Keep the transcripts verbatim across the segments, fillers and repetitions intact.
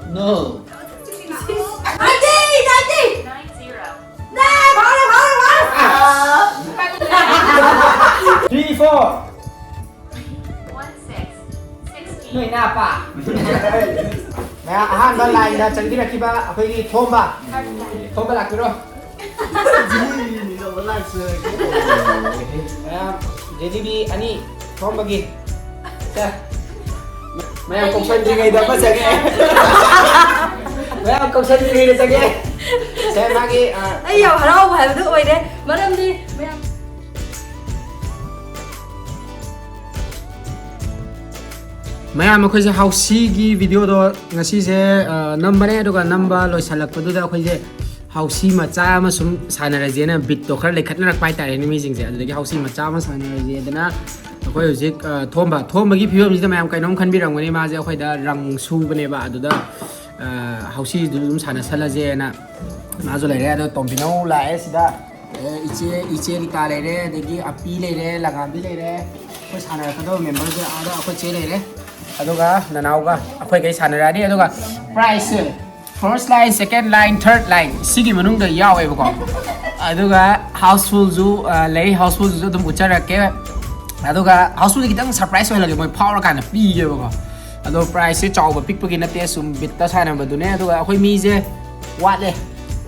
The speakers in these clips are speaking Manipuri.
No. Thirty, thirty. Nine zero. 네, 말해, 말해, 말해. Three, four. One six. Sixteen. ꯅꯣꯏ ꯏꯅꯥꯄꯥ꯫ ꯃꯌꯥꯝ ꯑꯍꯥꯟꯕ ꯂꯥꯏꯟꯗ ꯆꯪꯕꯤꯔꯛꯈꯤꯕ ꯑꯩꯈꯣꯏꯒꯤ ꯊꯣꯝꯕ꯫ ꯊꯣꯝꯕ ꯂꯥꯛꯄꯤꯔꯣ꯫ ꯃꯌꯥꯝ ꯖꯦꯂꯤꯕꯤ ꯑꯅꯤ ꯊꯣꯝꯕꯒꯤ꯫ ꯁꯦ꯫ ꯃꯌꯥꯝ ꯀꯧꯁꯟꯗ꯭ꯔꯤꯉꯩꯗ ꯑꯃ ꯆꯪꯉꯦ꯫ ꯃꯌꯥꯝ ꯀꯧꯁꯟꯗ꯭ꯔꯤꯉꯩꯗ ꯆꯪꯉꯦ꯫ ꯁꯦ, ꯃꯥꯒꯤ, ꯑ, ꯑꯩ ꯌꯥꯝ ꯍꯔꯥꯎꯕ ꯍꯥꯏꯕꯗꯨ ꯑꯣꯏꯔꯦ, ꯃꯔꯝꯗꯤ ꯃꯌꯥꯝ ꯃꯌꯥꯝ, ꯑꯩꯈꯣꯏꯁꯦ ꯍꯥꯎꯁꯤꯒꯤ ꯚꯤꯗꯤꯑꯣꯗꯣ ꯉꯁꯤꯁꯦ, ꯑ, ꯅꯝꯕꯅꯦ, ꯑꯗꯨꯒ ꯅꯝꯕ ꯂꯣꯏꯁꯤꯜꯂꯛꯄꯗꯨꯗ ꯑꯩꯈꯣꯏꯁꯦ ꯍꯥꯎꯁꯤ ꯃꯆꯥ ꯑꯃ ꯁꯨꯝ ꯁꯥꯟꯅꯔꯁꯦꯅ ꯕꯤꯠꯇꯣ ꯈꯔ ꯂꯩꯈꯠꯅꯔꯛꯄ ꯍꯥꯏꯇꯥꯔꯦꯅꯦ ꯃꯤꯁꯤꯡꯁꯦ꯫ ꯑꯗꯨꯗꯒꯤ ꯍꯥꯎꯁꯤ ꯃꯆꯥ ꯑꯃ ꯁꯥꯟꯅꯔꯁꯦꯗꯅ ꯑꯩꯈꯣꯏ ꯍꯧꯖꯤꯛ, ꯑ, ꯊꯣꯝꯕ ꯊꯣꯝꯕꯒꯤ ꯐꯤꯕꯝꯁꯤꯗ ꯃꯌꯥꯝ ꯀꯩꯅꯣꯝ ꯈꯟꯕꯤꯔꯝꯒꯅꯤ꯫ ꯃꯥꯁꯦ ꯑꯩꯈꯣꯏꯗ ꯔꯪ ꯁꯨꯕꯅꯦꯕ, ꯑꯗꯨꯗ, ꯑ, ꯍꯥꯎꯁꯤꯗꯨ ꯑꯗꯨꯝ ꯁꯥꯟꯅꯁꯜꯂꯁꯦꯅ ꯃꯥꯁꯨ ꯂꯩꯔꯦ꯫ ꯑꯗꯣ ꯇꯣꯝꯕꯤꯅꯧ ꯂꯥꯛꯑꯦ ꯁꯤꯗ꯫ ꯑꯦ, ꯏꯆꯦ, ꯏꯆꯦ ꯔꯤꯇꯥ ꯂꯩꯔꯦ, ꯑꯗꯒꯤ ꯑꯄꯤ ꯂꯩꯔꯦ, ꯂꯉꯥꯕꯤ ꯂꯩꯔꯦ꯫ ꯑꯩꯈꯣꯏ ꯁꯥꯟꯅꯔꯛꯀꯗꯕ ꯃꯦꯝꯕꯔꯁꯦ ꯑꯥꯗ ꯑꯩꯈꯣꯏ ꯆꯦ ꯂꯩꯔꯦ, ꯑꯗꯨꯒ ꯅꯅꯥꯎꯒ ꯑꯩꯈꯣꯏꯈꯩ ꯁꯥꯟꯅꯔꯛꯑꯅꯤ꯫ ꯑꯗꯨꯒ ꯄ꯭ꯔꯥꯏꯖꯁꯦ first line, second line, third line ꯁꯤꯒꯤ ꯃꯅꯨꯡꯗ ꯌꯥꯎꯋꯦꯕꯀꯣ꯫ ꯑꯗꯨꯒ ꯍꯥꯎꯁꯐꯨꯜꯁꯨ, ꯑ, ꯂꯩ, ꯍꯥꯎꯁꯐꯨꯜꯁꯨ ꯑꯗꯨꯝ ꯎꯠꯆꯔꯛꯀꯦ꯫ ꯑꯗꯨꯒ ꯍꯥꯎꯁꯐꯨꯜꯗꯤ ꯈꯤꯇꯪ ꯁꯔꯄ꯭ꯔꯥꯏꯖ ꯑꯣꯏꯍꯜꯂꯒꯦ, ꯃꯣꯏ ꯐꯥꯎꯔꯀꯥꯟꯗ ꯄꯤꯒꯦꯕꯀꯣ꯫ ꯑꯗꯣ ꯄ꯭ꯔꯥꯏꯖꯁꯦ ꯆꯥꯎꯕ ꯄꯤꯛꯄꯒꯤ ꯅꯠꯇꯦ, ꯁꯨꯝ ꯕꯤꯠꯇ ꯁꯥꯟꯅꯕꯗꯨꯅꯦ꯫ ꯑꯗꯨꯒ ꯑꯩꯈꯣꯏ ꯃꯤꯁꯦ ꯋꯥꯠꯂꯦ꯫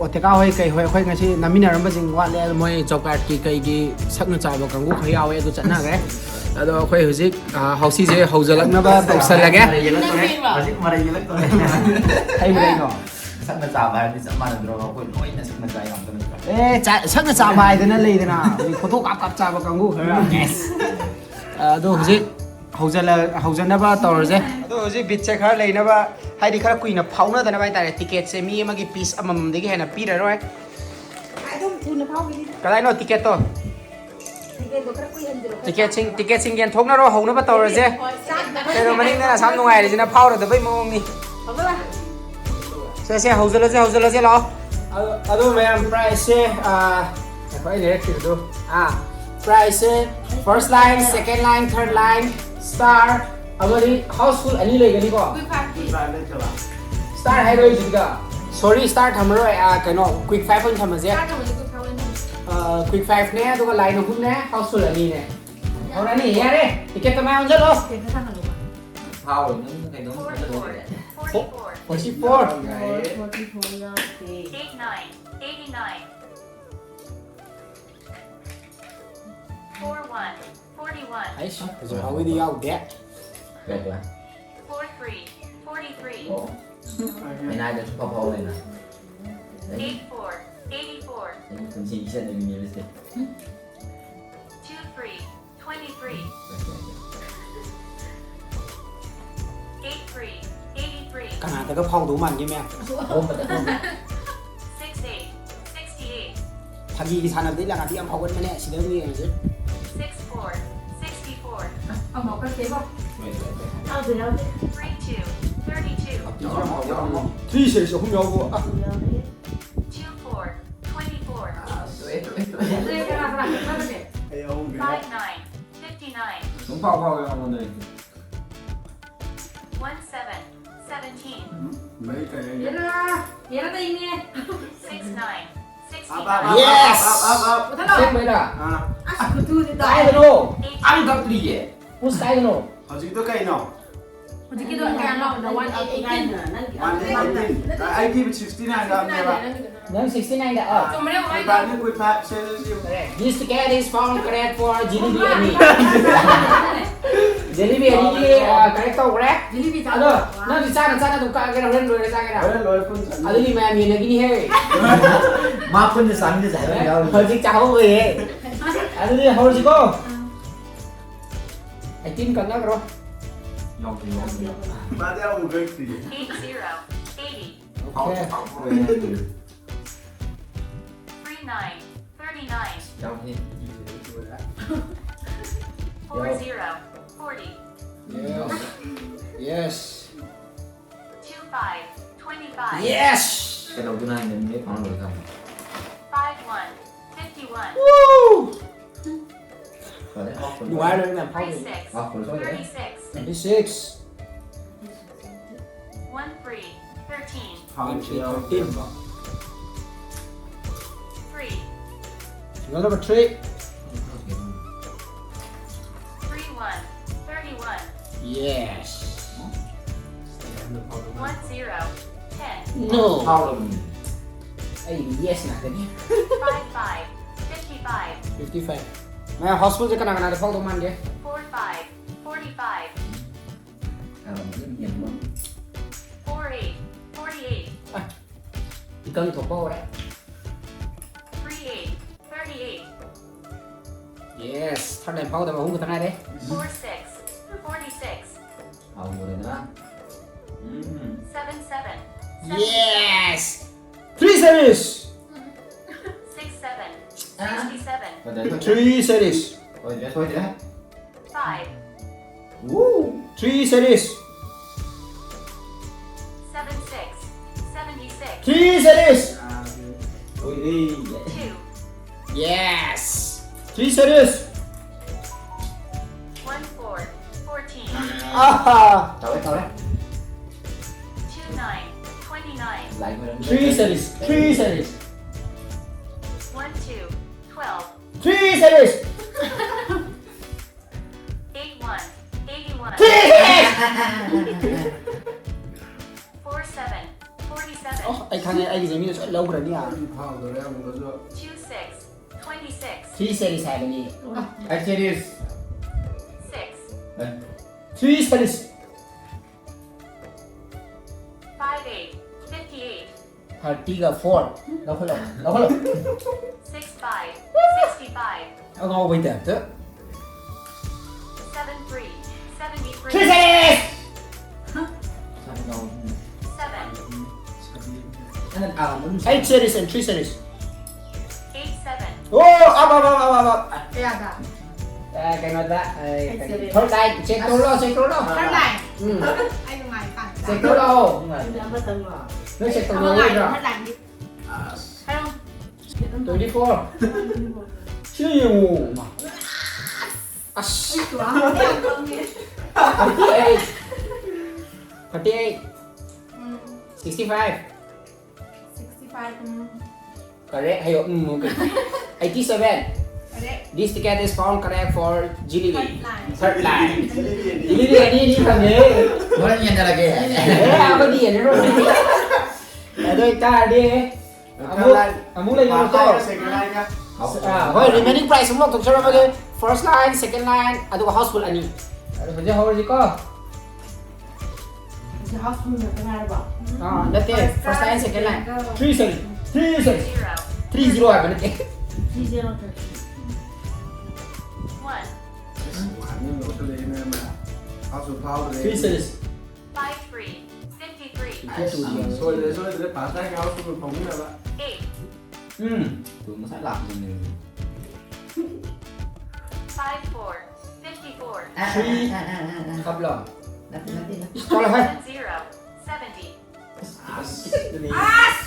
ꯑꯣꯇꯦꯀꯥ ꯍꯣꯏ ꯀꯩ ꯍꯣꯏ ꯑꯩꯈꯣꯏ ꯉꯁꯤ ꯅꯝꯃꯤꯟꯅꯔꯝꯕꯁꯤꯡ ꯋꯥꯠꯂꯦ꯫ ꯑꯗꯣ ꯃꯣꯏ ꯖꯣꯕ ꯀꯥꯔꯗꯀꯤ ꯀꯩꯒꯤ ꯁꯛꯅ ꯆꯥꯕ ꯀꯥꯡꯕꯨ ꯈꯔ ꯌꯥꯎꯋꯦ, ꯑꯗꯨ ꯆꯠꯅꯈ꯭ꯔꯦ꯫ ꯑꯗꯣ ꯑꯩꯈꯣꯏ ꯍꯧꯖꯤꯛ, ꯑ, ꯍꯥꯎꯁꯤꯁꯦ ꯍꯧꯖꯤꯜꯂꯛꯅꯕ ꯇꯧꯁꯜꯂꯒꯦ꯫ ꯍꯧꯖꯤꯛ ꯃꯔꯩ ꯌꯦꯜꯂꯛꯇꯣꯔꯦ꯫ ꯍꯩ ꯃꯔꯩꯅꯣ? ꯁꯛꯅ ꯆꯥꯕ ꯍꯥꯏꯔꯗꯤ ꯆꯞ ꯃꯥꯟꯅꯗ꯭ꯔꯣ? ꯑꯩꯈꯣꯏ ꯂꯣꯏꯅ ꯁꯛꯅ ꯆꯥꯏ ꯉꯥꯛꯇ ꯅꯠꯇ꯭ꯔꯥ? ꯑꯦ, ꯆꯥ-, ꯁꯛꯅ ꯆꯥꯕ ꯍꯥꯏꯗꯅ ꯂꯩꯗꯅ, ꯍꯧꯖꯤꯛ ꯐꯣꯇꯣ ꯀꯥꯞ ꯀꯥꯞ ꯆꯥꯕ ꯀꯥꯡꯕꯨ ꯈꯔ꯫ ꯑꯗꯣ ꯍꯧꯖꯤꯛ ꯍꯧꯖꯜꯂ-, ꯍꯧꯖꯅꯕ ꯇꯧꯔꯁꯦ꯫ ꯑꯗꯣ ꯍꯧꯖꯤꯛ ꯕꯤꯠꯁꯦ ꯈꯔ ꯂꯩꯅꯕ, ꯍꯥꯏꯗꯤ ꯈꯔ ꯀꯨꯏꯅ ꯐꯥꯎꯅꯗꯅꯕ ꯍꯥꯏꯇꯥꯔꯦ꯫ ꯇꯤꯀꯦꯠꯁꯦ ꯃꯤ ꯑꯃꯒꯤ ꯄꯤꯁ ꯑꯃꯃꯝꯗꯒꯤ ꯍꯦꯟꯅ ꯄꯤꯔꯔꯣꯏ꯫ ꯑꯗꯨꯝ ꯊꯨꯅ ꯐꯥꯎꯈꯤꯅꯤ꯫ ꯀꯗꯥꯏꯅꯣ ꯇꯤꯀꯦꯠꯇꯣ? ꯇꯤꯀꯦꯠꯇꯣ ꯈꯔ ꯀꯨꯏꯍꯟꯕꯤꯔꯣ꯫ ꯇꯤꯀꯦꯠꯁꯤꯡ, ꯇꯤꯀꯦꯠꯁꯤꯡ ꯌꯦꯟꯊꯣꯛꯅꯔꯣ, ꯍꯧꯅꯕ ꯇꯧꯔꯁꯦ꯫ ꯀꯩꯅꯣ ꯃꯅꯤꯡꯗꯅ ꯑꯁꯥꯝ ꯅꯨꯡꯉꯥꯏꯔꯤꯁꯤꯅ ꯐꯥꯎꯔꯗꯕꯩ ꯃꯑꯣꯡꯅꯤ꯫ ꯁꯦ, ꯁꯦ, ꯍꯧꯖꯜꯂꯁꯦ, ꯍꯧꯖꯜꯂꯁꯦ, ꯂꯥꯛꯑꯣ꯫ ꯑꯗꯣ, ꯑꯗꯣ ꯃꯌꯥꯝ ꯄ꯭ꯔꯥꯏꯖꯁꯦ, ꯑꯥ, ꯉꯥꯏꯈꯣ, ꯑꯩ ꯂꯩꯔꯛꯈꯤꯕꯗꯣ꯫ ꯑꯥ, ꯄ꯭ꯔꯥꯏꯖꯁꯦ first line, second line, third line, star ꯑꯃꯗꯤ ꯍꯥꯎꯁꯐꯨꯜ ꯑꯅꯤ ꯂꯩꯒꯅꯤꯀꯣ꯫ ꯁ꯭ꯇꯥꯔ ꯍꯥꯏꯔꯣꯏ ꯍꯧꯖꯤꯛꯀ꯫ ꯁꯣꯔꯤ, ꯁ꯭ꯇꯥꯔ ꯊꯝꯃꯔꯣꯏ꯫ ꯑꯥ, ꯀꯩꯅꯣ, ꯀ꯭ꯋꯤꯛ ꯐꯥꯏꯚ ꯑꯣꯏꯅ ꯊꯝꯃꯁꯦ꯫ ꯁ꯭ꯇꯥꯔ ꯊꯝꯃꯗꯤ ꯀ꯭ꯋꯤꯛ ꯐꯥꯏꯚ ꯑꯣꯏꯅ ꯊꯝꯃꯁꯦ꯫ ꯑꯥ, ꯀ꯭ꯋꯤꯛ ꯐꯥꯏꯚꯅꯦ, ꯑꯗꯨꯒ ꯂꯥꯏꯟ ꯑꯍꯨꯝꯅꯦ, ꯍꯥꯎꯁꯐꯨꯜ ꯑꯅꯤꯅꯦ꯫ ꯍꯧꯔꯅꯤ, ꯌꯥꯔꯦ꯫ ꯇꯤꯀꯦꯠꯇ ꯃꯥꯏ ꯑꯣꯟꯁꯤꯜꯂꯣ꯫ ꯇꯤꯀꯦꯠꯇ ꯊꯥꯡꯒꯠꯂꯨꯕ꯫ ꯐꯥꯎ, ꯅꯪ ꯀꯩꯅꯣꯝ ꯈꯟꯖꯜꯂꯣ꯫ Forty-four. Forty-four. Forty-four. Forty-four ꯌꯥꯎꯗꯦ꯫ Eight nine, eighty-nine. Four one, forty-one. ꯑꯩꯁ, ꯍꯧꯖꯤꯛ ꯐꯥꯎꯒꯤꯗꯤ ꯌꯥꯎꯗꯦ꯫ ꯀꯩ ꯀꯩ? Four three, forty-three. ꯑꯣ꯫ ꯑꯩꯅ ꯍꯥꯏꯗ꯭ꯔꯁꯨ ꯐꯥꯎ ꯐꯥꯎ ꯂꯩꯅ꯫ Eight four, eighty-four. ꯑꯩ ꯄꯨꯟꯁꯤꯒꯤ ꯆꯠꯅꯕꯤꯅꯦꯕ ꯁꯤꯗꯤ꯫ Two three, twenty-three. Eight three, eighty-three. ꯀꯅꯥꯗꯒ ꯐꯥꯎꯗꯧ ꯃꯥꯟꯒꯦ ꯃꯌꯥꯝ? ꯑꯍꯣꯡꯕꯗ ꯑꯍꯣꯡꯕ꯫ Six eight, sixty-eight. ꯐꯥꯒꯤꯒꯤ ꯁꯥꯟꯅꯕꯗꯤ ꯂꯥꯛꯑꯗꯤ ꯌꯥꯝ ꯐꯥꯎꯒꯟꯕꯅꯦ, ꯁꯤꯗ ꯑꯗꯨꯝ ꯌꯦꯡꯉꯁꯤ꯫ Six four, sixty-four. ꯑꯃꯨꯛ ꯀꯛꯀꯦꯀꯣ꯫ ꯌꯥꯎꯗꯦ, ꯌꯥꯎꯗꯦ꯫ Three two, thirty-two. Three six ꯑꯍꯨꯝ ꯌꯥꯎꯕ꯫ ꯑꯥ꯫ Two four, twenty-four. ꯑꯗꯨꯗꯤ ꯀꯅꯥ ꯀꯅꯥ ꯀꯛꯅꯕꯁꯦ? ꯑꯩ ꯑꯍꯨꯝ ꯌꯥꯎ-, Five nine, fifty-nine. ꯑꯗꯨꯝ ꯄꯥꯎ ꯐꯥꯎ ꯌꯥꯎꯔꯣ ꯅꯣꯏ꯫ One seven, seventeen. ꯎꯝ, ꯃꯔꯤ ꯀꯔꯤ? ꯌꯦꯔꯥ, ꯌꯦꯔꯥ ꯇꯩꯅꯦ꯫ Six nine, sixty-nine. Up, up, up, Yes! Up, up, up, up. ꯃꯨꯊꯠꯂꯣ꯫ ꯑꯁꯦꯡꯕꯩꯔꯥ? ꯑꯥ꯫ ꯑꯁ, ꯈꯨꯊꯨꯗꯤ ꯇꯥꯏ꯫ ꯀꯥꯏꯗꯅꯣ? ꯑꯝ ꯀꯛꯇ꯭ꯔꯤꯌꯦ꯫ ꯄꯨꯁ ꯀꯥꯏꯗꯅꯣ? ꯍꯧꯖꯤꯛꯇꯣ ꯀꯩꯅꯣ? ꯍꯧꯖꯤꯛꯀꯤꯗꯣ ꯀꯌꯥꯅꯣ? One eighteen. One eighteen. ꯑꯩꯗꯤ sixty-nine ꯀꯛꯑꯝꯅꯦꯕ꯫ ꯅꯪ sixty-nine ꯗ, ꯑꯥ꯫ ꯆꯨꯝꯕꯅꯦ, ꯀꯃꯥꯏꯅ ꯇꯧ-? This ticket is found correct for jalebi ꯑꯅꯤ꯫ ꯖꯤꯂꯤꯕꯤ ꯑꯅꯤꯒꯤ, ꯑꯥ, correct ꯇꯧꯈ꯭ꯔꯦ꯫ ꯖꯤꯂꯤꯕꯤ ꯆꯥꯕ꯫ ꯑꯗꯣ, ꯅꯪꯗꯤ ꯆꯥꯅ ꯆꯥꯅ ꯑꯗꯨꯝ ꯀꯛꯑꯒꯦꯔꯥ, ꯍꯣꯔꯦꯟ ꯂꯣꯏꯔ ꯆꯥꯒꯦꯔꯥ? ꯍꯣꯔꯦꯟ ꯂꯣꯏꯔ ꯄꯨꯟꯅ ꯆꯥꯃꯤꯟꯅꯁꯤ꯫ ꯑꯗꯨꯗꯤ ꯃꯌꯥꯝ ꯌꯦꯟꯅꯈꯤꯅꯤꯍꯦ꯫ ꯃꯥ ꯄꯨꯟꯅ ꯆꯥꯃꯤꯟꯅꯁꯦ ꯍꯥꯏꯕ ꯌꯥꯎꯔꯤ꯫ ꯍꯧꯖꯤꯛ ꯆꯥꯍꯧꯕ ꯌꯥꯏ꯫ ꯑꯗꯨꯗꯤ ꯍꯧꯔꯁꯤꯀꯣ꯫ ꯑꯩꯠꯇꯤꯟ ꯀꯛꯅꯈ꯭ꯔꯣ꯫ ꯌꯥꯎꯗꯦ, ꯌꯥꯎꯗꯦ꯫ ꯃꯥꯗꯤ ꯑꯃꯨꯛ ꯀꯛꯇ꯭ꯔꯤꯌꯦ꯫ Eight zero, eighty. Okay. Three nine, thirty-nine. ꯌꯥꯎꯗꯦ꯫ Four zero, forty. Yes. Yes. Two five, twenty-five. Yes! ꯀꯩꯗꯧꯗꯣꯏꯅꯣ ꯍꯥꯏꯅ ꯃꯤꯅꯤꯠ ꯐꯥꯅ ꯂꯣꯏ ꯊꯝꯃꯣ꯫ Five one, fifty-one. Woo! ꯐꯔꯦ, off ꯇꯧꯔꯣ꯫ ꯅꯨꯡꯉꯥꯏꯔꯣꯏ ꯃꯌꯥꯝ ꯐꯥꯎꯗꯣꯏꯅꯦ꯫ Three six, off ꯇꯧꯔꯣ, ꯁꯣꯏꯔꯦ꯫ Thirty-six. Twenty-six. One three, Thirteen. How much? Thirteen. Three. Roll number three. Three one. Thirty-one. Yes. One zero. Ten. No. How many? ꯑꯩ yes ꯉꯥꯛꯇꯅꯤ. Five five. Fifty-five. fifty-five. ꯃꯌꯥꯝ house rule ꯁꯦ ꯀꯅꯥ ꯀꯅꯥꯗ ꯐꯥꯎꯗꯧ ꯃꯥꯟꯒꯦ? Four five. Forty-five. How many? Four eight. Forty-eight. ꯏꯀꯪ ꯊꯣꯛꯄ ꯍꯧꯔꯦ. Three eight. Thirty-eight. Yes. Third line ꯐꯥꯎꯗꯕ ꯑꯍꯨꯝ ꯈꯛꯇ ꯉꯥꯏꯔꯦ. Four six. Forty-six. How many? Mm. Seven seven. Yes. Three series. Six seven. Sixty-seven. But that's okay. Three series. Oh, that's what, yeah? Five. Woo! Three series. Seven six. Seventy-six. Three series. Ui, ui. Two. Yes. Three series. One four. Fourteen. Ah. Tao đấy, tao đấy. Two nine. Twenty-nine. Lại người Three series. Three series. One two. Twelve. Three series. Eight one. Eighty-one. Three series. Four seven. Forty-seven. ꯑꯣ, ꯑꯩ ꯈꯪꯉꯦ, ꯑꯩꯒꯤꯁꯦ ꯃꯤꯅ ꯁꯣꯏ ꯂꯧꯈ꯭ꯔꯅꯤ꯫ ꯐꯥꯎꯗꯧꯔꯦ ꯑꯃꯨꯛꯀꯁꯨ꯫ Two six. Twenty-six. Three series ꯍꯥꯏꯕꯅꯤ꯫ Actually, Six. đấy. Three series. Five eight. Fifty-eight. Thirty ꯒ four. ꯂꯧꯈꯠꯂꯣ, ꯂꯧꯈꯠꯂꯣ꯫ Six five. Sixty-five. ꯑꯉꯥꯎꯕꯩ ꯇꯥꯏꯞꯇ꯫ Seven three. Seventy-three. Three series. Sao đâu? Seven. Anh à, muốn Eight series and three series. Eight seven. Oh, up, up, up, up, up, up. ꯀꯌꯥꯗ? ꯑꯦ, ꯀꯩꯅꯣꯗ, ꯑꯦ, Eight series. Third line, check ꯇꯧꯔꯣ, check ꯇꯧꯔꯣ꯫ Third line. ꯎꯝ. ꯑꯩ ꯅꯨꯡꯉꯥꯏ ꯀꯥꯟꯗ꯫ Check ꯇꯧꯔꯣ꯫ Đúng rồi. ꯅꯣꯏ check ꯑꯃ ꯉꯥꯏꯔꯣ, ꯇꯧꯔꯣꯏꯗ꯭ꯔꯣ? third line ꯗꯤ꯫ ꯍꯥꯏꯔꯣ꯫ Twenty four. ꯁꯤ ꯌꯦꯡꯉꯣ꯫ ꯑꯁ꯫ ꯋꯥ, ꯌꯥꯝ ꯈꯪꯉꯦ꯫ Thirty eight. Thirty eight. ꯎꯝ, Sixty five. Sixty five. ꯎꯝ. Correct. ꯍꯥꯏꯌꯣ. ꯎꯝ, okay. Eighty seven. Correct. This ticket is found correct for Jilibi. Third line. Third line. Jilibi ꯑꯅꯤ ꯑꯅꯤ ꯐꯪꯉꯦ. ꯍꯣꯔꯦꯟ ꯌꯦꯟꯅꯔꯒꯦ꯫ ꯑꯦ, ꯑꯃꯗꯤ ꯌꯦꯟꯅꯔꯣꯏ꯫ ꯑꯗꯨ ꯑꯣꯏꯇꯥꯔꯗꯤ ꯑꯃꯨꯛ ꯑꯃꯨꯛ ꯂꯩꯔꯣꯏꯀꯣ꯫ Second line. ꯑꯥ, ꯍꯣꯏ, remaining prize ꯑꯃꯨꯛ ꯂꯧꯊꯣꯛꯆꯔꯝꯃꯒꯦ꯫ First line, second line, ꯑꯗꯨꯒ houseful ꯑꯅꯤ꯫ ꯑꯗꯨ ꯍꯧꯖꯤꯛ ꯍꯧꯔꯁꯤꯀꯣ꯫ ꯍꯧꯖꯤꯛ houseful ꯉꯥꯛꯇ ꯉꯥꯏꯔꯕꯣ? ꯑꯥ, ꯅꯠꯇꯦ, first line, second line. Three Sri, three Sri. Three zero ꯍꯥꯏꯕ ꯅꯠꯇꯦ꯫ Three zero ꯅꯠꯇ꯭ꯔꯗꯤ. One. ꯍꯥꯎꯁꯨ ꯐꯥꯎꯗ꯭ꯔꯦ꯫ Three series. Five three, fifty three. ꯁꯣꯏꯗ꯭ꯔꯦ, ꯁꯣꯏꯗ꯭ꯔꯦ, ꯄꯥꯁꯇꯥꯏꯒꯤ ꯍꯥꯎꯁ ꯐꯥꯎꯃꯤꯟꯅꯕ꯫ Eight. ꯎꯝ꯫ ꯑꯗꯨ ꯉꯁꯥꯏ ꯂꯥꯛꯄꯗꯨꯅꯦ꯫ Five four, fifty four. Three. ꯀꯞꯂꯣ꯫ ꯅꯠꯇꯦ, ꯅꯠꯇꯦ, ꯅꯠꯇꯦ꯫ ꯆꯠꯂꯣ ꯍꯦ꯫ Seven zero, seventy. ꯑꯁ꯫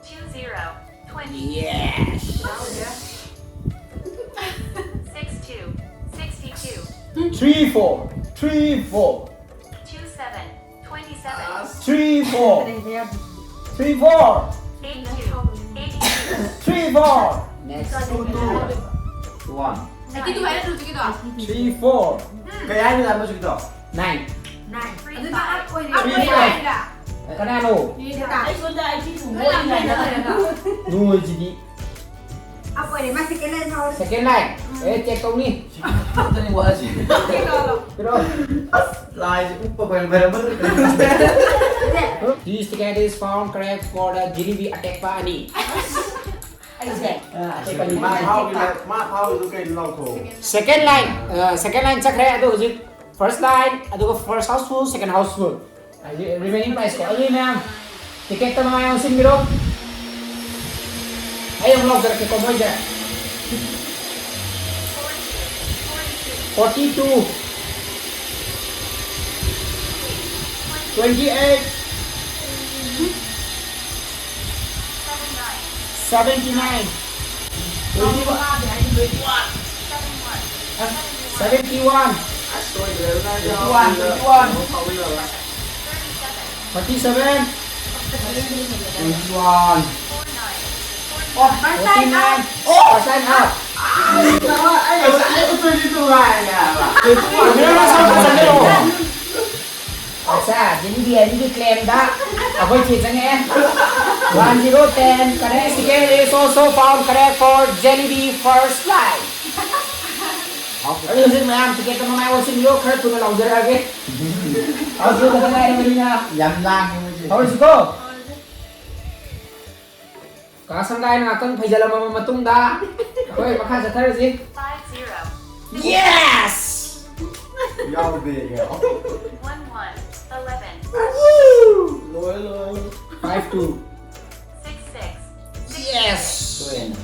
Two zero, twenty. Six two, sixty two. Three four, three four, Two seven, twenty seven. three four, three four, Eight two, eighty two. three four. Next. Two two. One. Eighty two ꯍꯥꯏꯔ ꯍꯧꯖꯤꯛꯀꯤꯗꯣ. Three four. ꯀꯩ ꯍꯥꯏꯅꯣ ꯍꯥꯏꯕ ꯍꯧꯖꯤꯛꯀꯤꯗꯣ? Nine. Nine. ꯑꯗꯨꯅ ꯑꯞ ꯑꯣꯏꯔꯦ꯫ Three five. ꯀꯅꯥꯅꯣ? ꯌꯦꯡꯗ꯫ ꯑꯩ ꯁꯣꯝꯗ ꯑꯩ ꯁꯤ ꯊꯨꯝ ꯂꯣꯏ ꯂꯩꯅ ꯂꯩꯔꯒ꯫ ꯅꯣꯏꯁꯤꯗꯤ꯫ ꯑꯞ ꯑꯣꯏꯔꯦ꯫ ꯃꯥ ꯁꯦꯀꯦꯟ ꯂꯥꯏꯟ ꯐꯥꯎꯔꯦ꯫ Second line. ꯑꯦ, check ꯇꯧꯅꯤ꯫ ꯁꯤ ꯈꯛꯇꯅꯤ ꯋꯥꯁꯤ꯫ ꯀꯩꯅꯣ꯫ ꯀꯩꯅꯣ? ꯂꯥꯏꯁꯤ ꯎꯞꯄ ꯈꯣꯏꯔꯝꯕꯔꯝꯕ꯫ This ticket is found correct for the jalebi ꯑꯇꯦꯛꯄ ꯑꯅꯤ꯫ ꯑꯩꯁꯦ꯫ ꯑ, ꯑꯇꯦꯛꯄ ꯑꯅꯤ꯫ ꯃꯥ ꯐꯥꯎꯒꯤ ꯃꯥ ꯐꯥꯎꯒꯤꯗꯨ ꯀꯩꯅꯣ ꯂꯥꯎꯊꯣꯛꯑꯣ꯫ Second line, ꯑ, second line ꯆꯠꯈ꯭ꯔꯦ꯫ ꯑꯗꯣ ꯍꯧꯖꯤꯛ first line, ꯑꯗꯨꯒ first houseful, second houseful꯫ ꯍꯥꯏꯗꯤ remaining prize ꯀꯣ꯫ ꯑꯗꯨꯗꯤ ꯃꯌꯥꯝ ticket ꯇ ꯃꯃꯥꯏ ꯑꯣꯟꯁꯤꯟꯕꯤꯔꯣ꯫ ꯑꯩ ꯑꯃꯨꯛ ꯂꯥꯎꯖꯔꯛꯀꯦꯀꯣ ꯃꯣꯏꯁꯦ꯫ Forty two, twenty eight, seventy nine, twenty one, seventy one, ꯑꯁ, ꯁꯣꯏꯗ꯭ꯔꯦ, ꯑꯗꯨꯅ ꯌꯥꯎꯔꯒ ꯐꯥꯎꯃꯤꯟꯅꯕ꯫ Forty-seven. Twenty-one. Oh, first time Forty-nine. Out. Oh, first time out. ꯑꯩ ꯉꯁꯥꯏ ꯑꯌꯨꯛꯇꯗꯤ ꯅꯨꯡꯉꯥꯏꯔꯦ ꯍꯥꯏꯕ꯫ ꯀꯩꯅꯣ ꯅꯪ ꯁꯣꯝꯗ ꯆꯪꯁꯤꯜꯂꯛꯑꯣ꯫ ꯑꯠꯆꯥ, ꯖꯦꯅꯤꯗꯤ ꯑꯅꯤꯒꯤ claim ꯗ ꯑꯩꯈꯣꯏ ꯆꯦ ꯆꯪꯉꯛꯑꯦ꯫ One zero ten, correct. This ticket is also found correct for Jenny D first flight. ꯑꯗꯨ ꯍꯧꯖꯤꯛ ꯃꯌꯥꯝ ticket ꯇꯣ ꯃꯃꯥꯏ ꯑꯣꯟꯁꯤꯟꯕꯤꯌꯣ, ꯈꯔ ꯊꯨꯅ ꯂꯥꯎꯖꯔꯛꯑꯒꯦ꯫ ꯍꯧꯖꯤꯛ ꯈꯛꯇ ꯉꯥꯏꯔꯕꯅꯤꯅ꯫ ꯌꯥꯝ ꯂꯥꯡꯉꯦ ꯃꯣꯏꯁꯦ꯫ ꯍꯧꯔꯁꯤꯀꯣ꯫ ꯀꯥ ꯁꯪꯒꯥꯏꯅ ꯉꯥꯛꯇꯪ ꯐꯩꯖꯜꯂꯝꯃꯕ ꯃꯇꯨꯡꯗ ꯑꯩꯈꯣꯏ ꯃꯈꯥ ꯆꯠꯊꯔꯁꯤ꯫ Five zero. Yes! ꯌꯥꯎꯗꯦ꯫ One one. Eleven. ꯂꯣꯏ ꯂꯣꯏ꯫ Five two. Six six. Yes! ꯁꯣꯏꯔꯦꯅꯦ꯫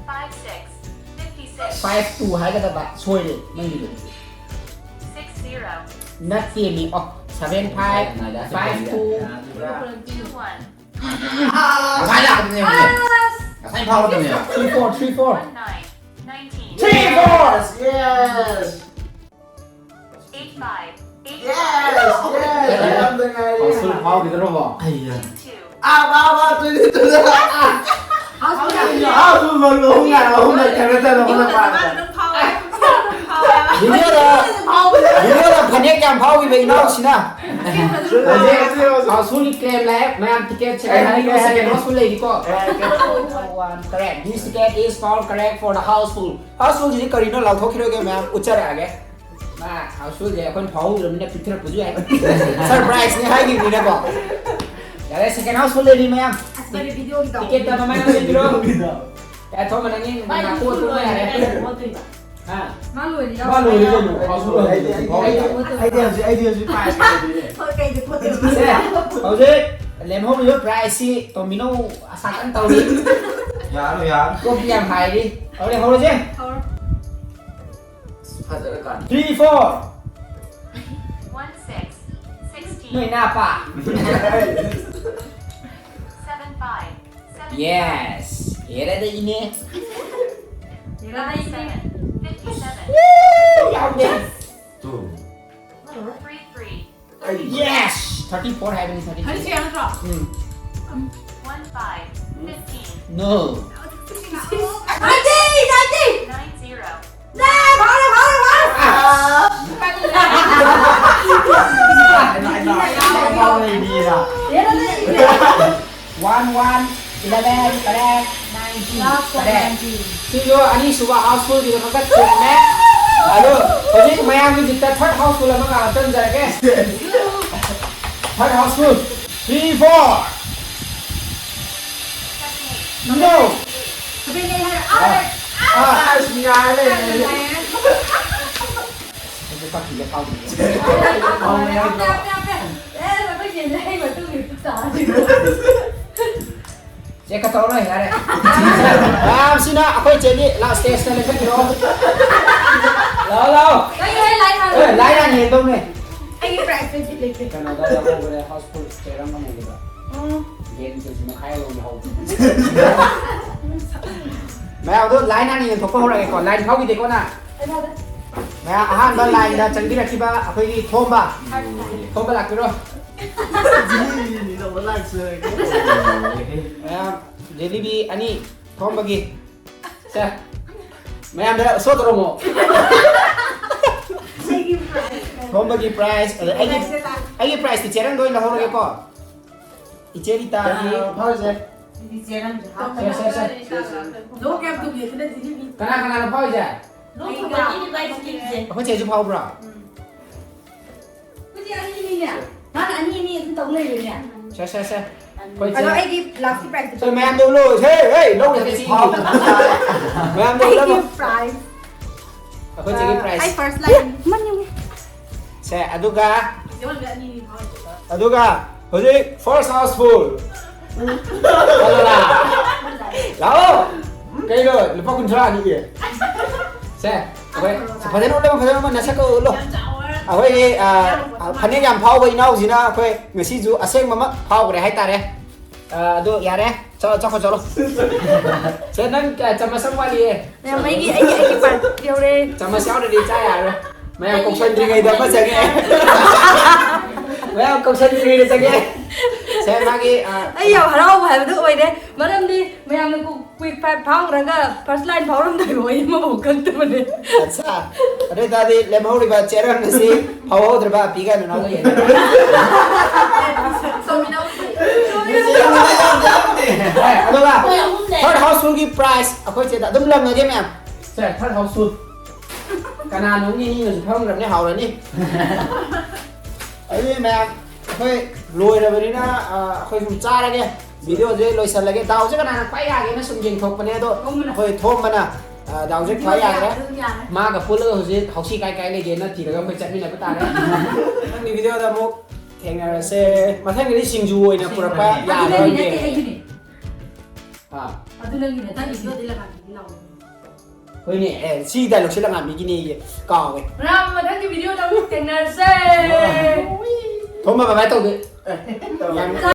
Five six. Fifty six. Five two ꯍꯥꯏꯒꯗꯕ ꯁꯣꯏꯔꯦ ꯅꯪꯒꯤꯗꯣ꯫ Six zero. ꯅꯠꯇꯦꯃꯤ꯫ ꯑꯣ, seven five five two. Two one. ꯉꯁꯥꯏ ꯂꯥꯛꯄꯗꯨꯅꯦ ꯍꯧꯖꯤꯛ꯫ ꯉꯁꯥꯏ ꯐꯥꯎꯔꯛꯄꯅꯦ꯫ Three four, three four. One nine. Nineteen. Three four! Yes! Eight five. Eight Yes! Yes! ꯌꯥꯝꯅ ꯉꯥꯏꯔꯦ꯫ ꯍꯥꯎꯁꯐꯨꯜ ꯐꯥꯎꯈꯤꯗ꯭ꯔꯣꯕꯣ? ꯑꯩꯌꯥ꯫ Two. ꯑꯥ, ꯑꯥ, ꯑꯥ, ꯇꯨꯗꯤ, ꯇꯨꯗꯤ꯫ ꯑꯥ, ꯑꯗꯨ ꯃꯔꯨ ꯑꯍꯨꯝ ꯉꯥꯏꯔꯦ, ꯑꯍꯨꯝ ꯅꯠꯇ꯭ꯔꯒ ꯇꯔꯨꯛ ꯑꯃ ꯄꯥꯔꯒ꯫ ꯚꯤꯗꯤꯑꯣꯗ, ꯚꯤꯗꯤꯑꯣꯗ ꯐꯅꯦꯛ ꯌꯥꯝ ꯐꯥꯎꯈꯤꯕ ꯏꯅꯥꯎꯁꯤꯅ꯫ ꯍꯧꯖꯤꯛ ꯍꯥꯎꯁꯐꯨꯜꯒꯤ claim ꯂꯥꯛꯑꯦ, ꯃꯌꯥꯝ ticket second ꯍꯥꯏꯔꯤꯀꯣ, second ꯍꯥꯎꯁꯐꯨꯜ ꯂꯩꯔꯤꯀꯣ꯫ One correct. This ticket is found correct for the houseful. Housefullꯁꯤꯗꯤ ꯀꯔꯤꯅꯣ ꯂꯥꯎꯊꯣꯛꯈꯤꯔꯣꯏꯒꯦ ꯃꯌꯥꯝ, ꯎꯠꯆꯔꯛꯑꯒꯦ꯫ ꯃꯥ housefullꯁꯦ ꯑꯩꯈꯣꯏꯅ ꯐꯥꯎꯍꯧꯗ꯭ꯔꯕꯅꯤꯅ ꯄꯤꯛꯊꯔꯛꯄꯁꯨ ꯌꯥꯏ꯫ Surpriseꯅꯤ ꯍꯥꯏꯈꯤꯕꯅꯤꯅꯀꯣ꯫ ꯌꯥꯔꯦ, second housefull ꯂꯩꯔꯤ ꯃꯌꯥꯝ꯫ ꯑꯁ, ꯃꯣꯏꯗꯤ ꯚꯤꯗꯤꯑꯣꯒꯤ ꯇꯧ꯫ Ticketꯇ ꯃꯃꯥꯏ ꯑꯃ ꯂꯩꯕꯤꯔꯣ꯫ ꯌꯥꯔꯦ, ꯊꯣꯛꯃꯟꯅꯅꯤ, ꯃꯥꯏ ꯅꯥꯀꯣꯡ ꯍꯧꯖꯤꯛ ꯊꯣꯛꯄ ꯂꯣꯏꯔꯦ, ꯌꯥꯔꯦ꯫ ꯀꯩꯅꯣ ꯊꯣꯛꯇꯣꯏꯕ? ꯍꯥ? ꯃꯥ ꯂꯣꯏꯔꯦ, ꯃꯥ ꯂꯣꯏꯔꯦ ꯀꯩꯅꯣ, ꯌꯥꯎꯔꯦ꯫ housefull ꯂꯣꯏꯔꯦ꯫ ꯑꯩꯗꯤ, ꯑꯩꯗꯤ, ꯑꯩꯗꯤ ꯍꯧꯖꯤꯛ, ꯑꯩꯗꯤ ꯍꯧꯖꯤꯛ prize ꯂꯩꯗꯣꯏꯅꯦ꯫ ꯍꯣꯏ, ꯀꯩꯗ ꯊꯣꯛꯇꯣꯏꯕ? ꯁꯦ, ꯍꯧꯖꯤꯛ ꯂꯦꯝꯍꯧꯔꯤꯕ prizeꯁꯤ ꯇꯣꯝꯕꯤꯅꯧ ꯑꯁꯥ ꯀꯟꯅ ꯇꯧꯔꯤ꯫ ꯌꯥꯔꯣꯏ, ꯌꯥꯔꯣꯏ꯫ ꯀꯣꯛꯇꯤ ꯌꯥꯝ ꯍꯥꯏꯔꯤ꯫ ꯍꯧꯔꯦ, ꯍꯧꯔꯁꯦ꯫ ꯍꯧꯔꯣ꯫ ꯐꯖꯔꯀꯥꯟꯗ꯫ Three four. One six. Sixteen. ꯅꯣꯏ ꯅꯥꯄꯥ꯫ Seven five. Seven five. Yes. ꯍꯦꯔꯗ ꯏꯅꯦ꯫ Five seven. Fifty seven. ꯌꯥꯎꯗꯦ꯫ Two. Three three. Yes! Thirty four ꯍꯥꯏꯕꯅꯤ, thirty four. ꯍꯧꯖꯤꯛ ꯁꯤ ꯌꯥꯝ ꯅꯠꯇ꯭ꯔꯣ? ꯎꯝ. One five fifteen No. Ninety! Ninety! Nine zero. 네! 네! 네! 네! 네! One one eleven, correct, nineteen, correct. ꯁꯤꯁꯨ ꯑꯅꯤꯁꯨꯕ housefulꯒꯤꯗꯃꯛꯇ ꯊꯣꯝꯃꯦ꯫ ꯑꯗꯣ ꯍꯧꯖꯤꯛ ꯃꯌꯥꯝꯒꯤ ꯕꯤꯠꯇ third houseful ꯑꯃꯒ ꯍꯥꯞꯆꯤꯟꯖꯔꯒꯦ꯫ Third houseful. Three, four. No. ꯀꯩꯅꯣ ꯍꯥꯏꯔ ꯑꯥ! ꯑꯁ, ꯌꯥꯔꯦ꯫ ꯑꯩꯁꯨ ꯄꯥꯈꯤꯗ ꯐꯥꯎꯗꯦ꯫ ꯑꯥꯞꯄꯦ, ꯑꯥꯞꯄꯦ, ꯑꯥꯞꯄꯦ꯫ ꯑꯦ, ꯑꯩꯈꯣꯏ ꯆꯦꯁꯦ ꯍꯩ ꯃꯇꯨꯡ ꯏꯟꯅ ꯆꯥꯔꯦ꯫ ꯆꯦꯛꯀ ꯇꯧꯔꯣꯏ, ꯌꯥꯔꯦ꯫ ꯃꯌꯥꯝꯁꯤꯅ ꯑꯩꯈꯣꯏ ꯆꯦꯒꯤ last stageꯇ ꯂꯦꯞꯍꯟꯕꯤꯔꯣ꯫ ꯂꯥꯛꯑꯣ, ꯂꯥꯛꯑꯣ꯫ ꯀꯩ ꯍꯥꯏ ꯂꯥꯏ ꯍꯥꯏꯔꯣ? ꯑꯦ, ꯂꯥꯏ ꯍꯥꯟꯅ ꯌꯦꯡꯗꯧꯅꯦ꯫ ꯑꯩꯒꯤ prizeꯇ ꯕꯤꯠ ꯂꯩꯇꯦ꯫ ꯀꯩꯅꯣꯗ ꯂꯧꯍꯧꯕꯅꯦ, houseful chair ꯑꯃ ꯂꯩꯕꯗ꯫ ꯎꯝ꯫ Game ꯁꯤꯁꯨ ꯃꯈꯥꯏ ꯑꯃ ꯂꯧꯍꯧꯕ꯫ ꯃꯌꯥꯝ ꯑꯗꯣ line ꯍꯥꯟꯅ ꯌꯦꯡꯊꯣꯛꯄ ꯍꯧꯔꯛꯑꯒꯦꯀꯣ꯫ Line ꯐꯥꯎꯈꯤꯗꯦꯀꯣ ꯅꯪ? ꯃꯌꯥꯝ ꯑꯍꯥꯟꯕ lineꯗ ꯆꯪꯕꯤꯔꯛꯈꯤꯕ ꯑꯩꯈꯣꯏꯒꯤ ꯊꯣꯝꯕ꯫ ꯊꯣꯝꯕ ꯂꯥꯛꯄꯤꯔꯣ꯫ ꯖꯤꯂꯤꯕꯤꯅꯤꯅ ꯑꯣꯟꯂꯥꯏꯟ ꯆꯪꯉꯛꯑꯦ꯫ ꯃꯌꯥꯝ ꯖꯤꯂꯤꯕꯤ ꯑꯅꯤ ꯊꯣꯝꯕꯒꯤ꯫ ꯁꯦ꯫ ꯃꯌꯥꯝꯗ show ꯇꯧꯔꯝꯃꯣ꯫ ꯊꯣꯝꯕꯒꯤ prize, ꯑꯗ ꯑꯩꯒꯤ, ꯑꯩꯒꯤ prizeꯇꯤ ꯆꯦꯔꯪꯗ ꯑꯣꯏꯅ ꯂꯧꯍꯧꯔꯒꯦꯀꯣ꯫ ꯏꯆꯦ ꯔꯤꯇꯥꯒꯤ꯫ ꯐꯥꯎꯁꯦ꯫ ꯁꯦ, ꯁꯦ, ꯁꯦ꯫ ꯅꯣ ꯀꯌꯥꯝ ꯇꯧꯒꯦ ꯑꯗꯨꯅ ꯖꯤꯂꯤꯕꯤ꯫ ꯀꯅꯥ ꯀꯅꯥꯅꯣ ꯐꯥꯎꯔꯤꯁꯦ? ꯅꯣ ꯀꯌꯥꯝ ꯇꯧꯒꯦ ꯖꯤꯂꯤꯕꯤꯁꯦ꯫ ꯑꯩꯈꯣꯏ ꯆꯦꯁꯨ ꯐꯥꯎꯕ꯭ꯔꯥ? ꯍꯧꯖꯤꯛ ꯑꯅꯤ ꯑꯅꯤꯅꯦ꯫ ꯃꯥꯅ ꯑꯅꯤ ꯑꯅꯤ ꯑꯗꯨꯝ ꯇꯧ ꯂꯩꯔꯦꯅꯦ꯫ ꯁꯦ, ꯁꯦ, ꯁꯦ꯫ ꯑꯩꯈꯣꯏ ꯑꯗꯣ ꯆꯦ꯫ ꯑꯩꯒꯤ lastꯀꯤ prizeꯇꯤ ꯁꯦ, ꯃꯌꯥꯝꯗ ꯎꯠꯂꯣ꯫ ꯍꯦ, ꯍꯦ, ꯂꯧꯔꯦ ꯁꯤ꯫ ꯃꯌꯥꯝꯗ ꯑꯩꯒꯤ ꯎꯠꯂꯝꯃꯣ꯫ prize꯫ ꯑꯩꯈꯣꯏ ꯆꯦꯒꯤ prize꯫ ꯑꯩ first line꯫ ꯁꯦ, ꯑꯗꯨꯒ ꯌꯦꯡꯉꯣ ꯑꯅꯤ ꯑꯅꯤ ꯐꯥꯎꯔꯦ꯫ ꯑꯗꯨꯒ ꯍꯧꯖꯤꯛ first houseful꯫ ꯂꯥꯛꯑꯣ꯫ ꯀꯩꯅꯣ, ꯂꯨꯄꯥ ꯀꯨꯟꯊ꯭ꯔꯥ ꯑꯅꯤ ꯑꯦ꯫ ꯁꯦ, ꯑꯩꯈꯣꯏ ꯐꯖꯅ ꯎꯠꯂꯣ, ꯐꯖꯅ ꯎꯠꯂꯣ, ꯅꯁꯛꯀ ꯎꯠꯂꯣ꯫ ꯑꯩꯈꯣꯏꯒꯤ, ꯑ, ꯐꯅꯦꯛ ꯌꯥꯝ ꯐꯥꯎꯕ ꯏꯅꯥꯎꯁꯤꯅ ꯑꯩꯈꯣꯏ ꯉꯁꯤꯁꯨ ꯑꯁꯦꯡꯕꯃꯛ ꯐꯥꯎꯈ꯭ꯔꯦ ꯍꯥꯏꯇꯥꯔꯦ꯫ ꯑ, ꯑꯗꯨ ꯌꯥꯔꯦ, ꯆꯠꯂꯣ, ꯆꯠꯈ꯭ꯔꯣ, ꯆꯠꯂꯣ꯫ ꯁꯦ, ꯅꯪ, ꯑ, ꯆꯥꯃꯁ ꯑꯃ ꯋꯥꯠꯂꯤꯌꯦ꯫ ꯃꯌꯥꯝ ꯑꯩꯒꯤ, ꯑꯩꯒꯤ, ꯑꯩꯒꯤ part ꯌꯧꯔꯦ꯫ ꯆꯥꯃꯁ ꯌꯥꯎꯗ꯭ꯔꯗꯤ ꯆꯥ ꯌꯥꯔꯔꯣꯏ꯫ ꯃꯌꯥꯝ ꯀꯣꯛꯁꯟꯗ꯭ꯔꯤꯉꯩꯗ ꯑꯃ ꯆꯪꯉꯦ꯫ ꯀꯧꯁꯟꯗ꯭ꯔꯤꯅ ꯆꯪꯉꯦ꯫ ꯁꯦ, ꯃꯥꯒꯤ, ꯑ, ꯑꯩ ꯌꯥꯝ ꯍꯔꯥꯎꯕ ꯍꯥꯏꯕꯗꯨ ꯑꯣꯏꯔꯦ, ꯃꯔꯝꯗꯤ ꯃꯌꯥꯝꯅ ꯀꯨ-, quick five ꯐꯥꯎꯈ꯭ꯔꯒ first line ꯐꯥꯎꯔꯝꯗꯥꯏꯐꯥꯎ ꯑꯩ ꯑꯃꯐꯥꯎ ꯈꯪꯗꯕꯅꯦ꯫ ꯑꯠꯆꯥ, ꯑꯗꯨ ꯑꯣꯏꯇꯥꯔꯗꯤ ꯂꯦꯝꯍꯧꯔꯤꯕ ꯆꯦꯔꯪ ꯑꯁꯤ ꯐꯥꯎꯍꯧꯗ꯭ꯔꯕ ꯑꯄꯤꯒ ꯅꯅꯥꯎꯒ ꯌꯦꯟꯅꯔꯣ꯫ ꯑꯗꯨꯒ ꯍꯣꯏ, ꯑꯍꯨꯝꯅꯦ꯫ Third housefulꯒꯤ prize ꯑꯩꯈꯣꯏ ꯆꯦꯗ ꯑꯗꯨꯝ ꯂꯪꯉꯒꯦ ꯃꯌꯥꯝ꯫ ꯁꯦ, third houseful꯫ ꯀꯅꯥꯅꯣ ꯃꯤ ꯑꯅꯤꯅꯁꯨ ꯐꯪꯈ꯭ꯔꯕꯅꯤ, ꯍꯥꯎꯔꯅꯤ꯫ ꯑꯗꯨꯗꯤ ꯃꯌꯥꯝ, ꯑꯩꯈꯣꯏ ꯂꯣꯏꯔꯕꯅꯤꯅ, ꯑ, ꯑꯩꯈꯣꯏ ꯁꯨꯝ ꯆꯥꯔꯒꯦ꯫ Videoꯁꯦ ꯂꯣꯏꯁꯜꯂꯒꯦ꯫ ꯗꯥꯎꯁꯦ ꯀꯅꯥꯅ ꯈ꯭ꯋꯥꯏ ꯌꯥꯒꯦꯅ ꯁꯨꯝ ꯌꯦꯡꯊꯣꯛꯄꯅꯦ, ꯑꯗꯣ ꯊꯣꯝꯕꯅ꯫ ꯑꯩꯈꯣꯏ ꯊꯣꯝꯕꯅ, ꯑ, ꯗꯥꯎꯁꯦ ꯈ꯭ꯋꯥꯏ ꯌꯥꯈ꯭ꯔꯦ꯫ ꯑꯗꯨꯝ ꯌꯥꯔꯦ꯫ ꯃꯥꯒ ꯄꯨꯜꯂꯒ ꯍꯧꯖꯤꯛ ꯍꯥꯎꯁꯤ ꯀꯥꯏ ꯀꯥꯏ ꯂꯩꯒꯦꯅ ꯊꯤꯔꯒ ꯑꯩꯈꯣꯏ ꯆꯠꯃꯤꯟꯅꯕ ꯇꯥꯔꯦ꯫ ꯃꯊꯪꯒꯤ videoꯗ ꯑꯃꯨꯛ ꯊꯦꯡꯅꯔꯁꯦ꯫ ꯃꯊꯪꯒꯤꯗꯤ ꯁꯤꯡꯖꯨ ꯑꯣꯏꯅ ꯄꯨꯔꯛꯄ ꯑꯗꯨ ꯌꯥꯕ꯭ꯔꯥ ꯅꯪꯒꯤ ꯅꯠꯇꯦ, ꯌꯦꯡꯒꯦ꯫ ꯑꯩꯒꯤꯅꯦ꯫ ꯑꯥ꯫ ꯑꯗꯨ ꯅꯪꯒꯤ ꯅꯠꯇꯦ, ꯑꯩꯒꯤꯅꯦ꯫ ꯍꯣꯏꯅꯦ, ꯑꯦ, ꯁꯤ dialogueꯁꯦ ꯂꯪꯉꯥꯟꯕꯤꯒꯤꯅꯦꯌꯦ, ꯀꯥꯎꯋꯦ꯫ ꯃꯌꯥꯝ ꯃꯊꯪꯒꯤ videoꯗ ꯑꯃꯨꯛ ꯊꯦꯡꯅꯔꯁꯦ꯫ ꯊꯣꯝꯕ bye bye ꯇꯧꯗꯦ꯫ ꯑꯦ, ꯌꯥꯝ